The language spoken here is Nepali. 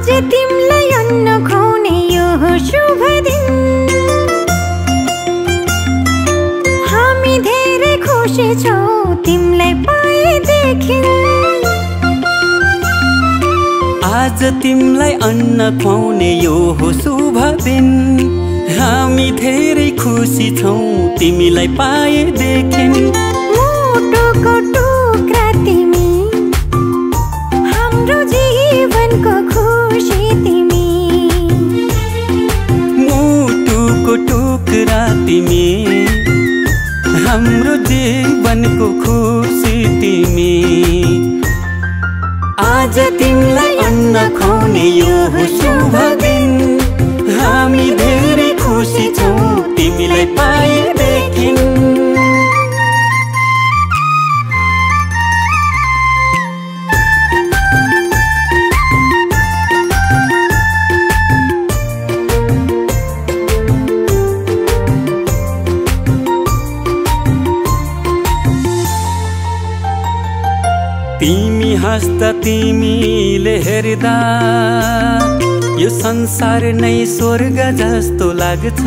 आज तिमलाई अन्न खुवाउने यो शुभ दिन हामी धेरै खुसी छौं तिमलाई पाएदेखि आज तिमलाई अन्न खुवाउने यो हो शुभ दिन हामी धेरै खुसी छौं तिमीलाई पाएदेखि मुटुको टुक्रा तिमी हाम्रो जीवनको खुसी तिमी मुटुको टुक्रा तिमी हाम्रो जीवनको खुसी तिमी आज तिमलाई अन्न खुवाउने यो हो शुभ दिन हामी धेरै खुसी छौं तिमीलाई पाएदेखि तिमी हाँस्दा तिमीले हेर्दा यो संसार नै स्वर्ग जस्तो लाग्छ